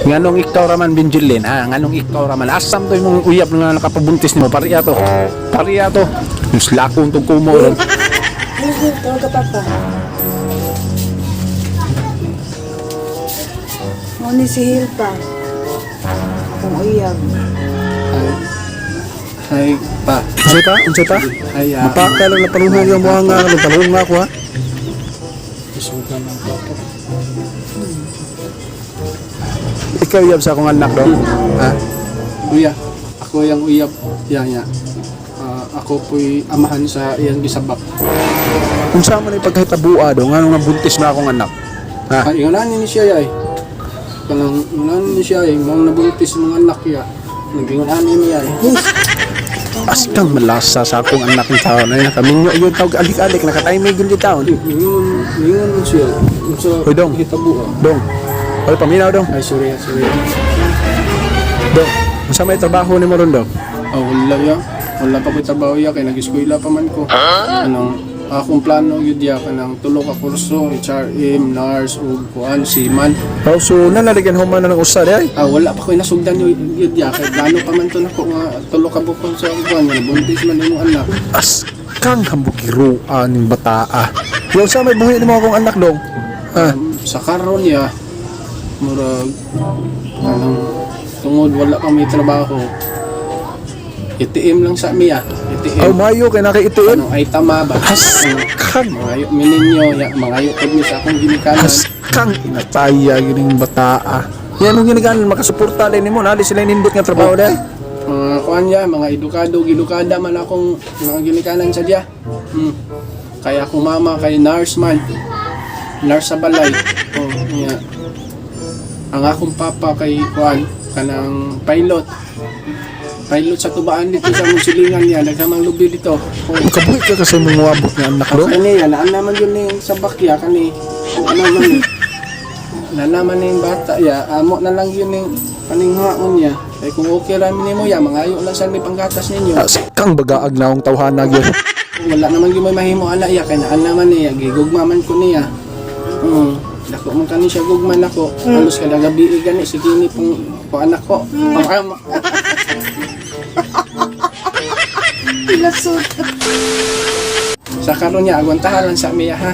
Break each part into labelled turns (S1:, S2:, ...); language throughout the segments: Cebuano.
S1: Nganong ikaw raman, Benjilin, ha? Nganong ikaw raman? Asam to imong uyab nga nakapabuntis nimo, pariya to. Pariya to. Yung tong kumo ron.
S2: Tawag ka, Papa. Mo ni si Hilpa. Akong uyab.
S3: Ay, ay, pa.
S1: Unsay pa? Unsay pa?
S3: Ay, ah.
S1: Mapaka lang na paluhong yung mga nga, paluhong nga ako ha.
S3: Isugan ng papa.
S1: Ikaw uyab sa akong anak do. Ha?
S3: Uya, ako yung uyab. Ya, ya. Ah, ako po'y amahan sa iyang gisabak.
S1: Unsa man ay pagkahitabua do, nganong nabuntis na akong anak? Ha?
S3: Ay, ingulanin ni siya ay. Kanang ingulanin ni siya ay, mga nabuntis mga anak ya. Nagingulanin niya ay.
S1: Askang malasa sa akong anak ng taon. Ay, nakaminyo yun tawag alik-alik, nakatiming yun yung taon.
S3: Ingon, ingon man siya. Unsa
S1: Hoy, dong.
S3: hitabua.
S1: Dong. Hoy, paminaw dong.
S3: Ay, sorry, sorry.
S1: Dong. Unsa may trabaho nimo ron dong?
S3: Oh, wala ya. Wala pa ko'y trabaho ya, kay nag-eskwela pa man ko. Anong akong plano yun ya, kanang tulo ka kurso, HRM, nurse, ug kuan, seaman.
S1: Oh, so nanaligan human na ng usa di ay.
S3: Ah, wala pa ko'y nasugdan yun, yun ya, kay plano pa man to nako nga tulo ka bukod sa kuan, nga nabuntis man imong anak.
S1: Askang hambukiruan ning bataa. Yaw sa may buhi nimo akong anak dong. Ha?
S3: Sa karon ya, murag kanang tungod wala pa may trabaho. ATM lang sa miya, ATM.
S1: Aw mayo kay naka ATM.
S3: Ano ay tama ba?
S1: Askang
S3: Mangayo mi ninyo, ya, mangayo pud mi sa akong ginikanan.
S1: askang inataya gining bataa. Yan ang ginikanan makasuporta din nimo nali sila nindot nga trabaho di ay.
S3: Mga kuan ya, mga edukado, gidukada man akong mga ginikanan sa diya. Kaya akong mama kay nurse man. Nurse sa balay. Oh, niya. Ang akong papa kay kuan kanang pilot. Pilot sa tubaan dito sa mong silingan niya, naghamang lubi dito. Oh,
S1: Makabuhi ka kasi mong muabot nga anak dong.
S3: kani, alaan naman yun ni sa bakya kani. Oh, ano man ni. Na naman yung bata ya, amo na lang yun yung paninghaon niya. Kay kung okay ra nimo ya, mangayo lang sa may panggatas ninyo.
S1: Askang bagaag na akong tawhana gyud.
S3: Wala naman gyud may mahimo ana iya kay naan naman niya, gigugma man ko niya. Dako man kani siya gugma nako. Halos kada gabi gani si kini pong po anak ko. Pang ama.
S2: Lasod.
S3: Sa karon niya agwantahan lang sa miya ha.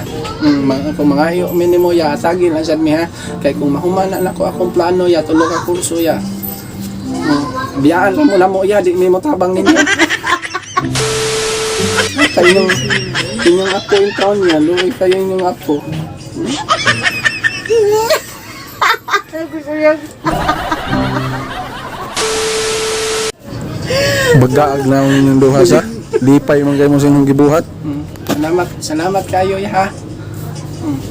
S3: Kung mangayo mi nimo ya, atagi lang sad mi ha. Kay kung mahumana nako akong plano ya, tulo ka kurso ya. Biyaan ra mo na mo ya, di mi motabang ninyo. Kayong inyong apo yung taon niya, luwi kayo inyong apo.
S1: Bagaag na akong inyong duha sa. Lipay man kayo mo sa inyong gibuhat.
S3: Salamat, salamat kayo ya ha.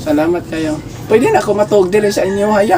S3: Salamat kayo. Pwede na ako matuog diri sa inyo ha. Ya.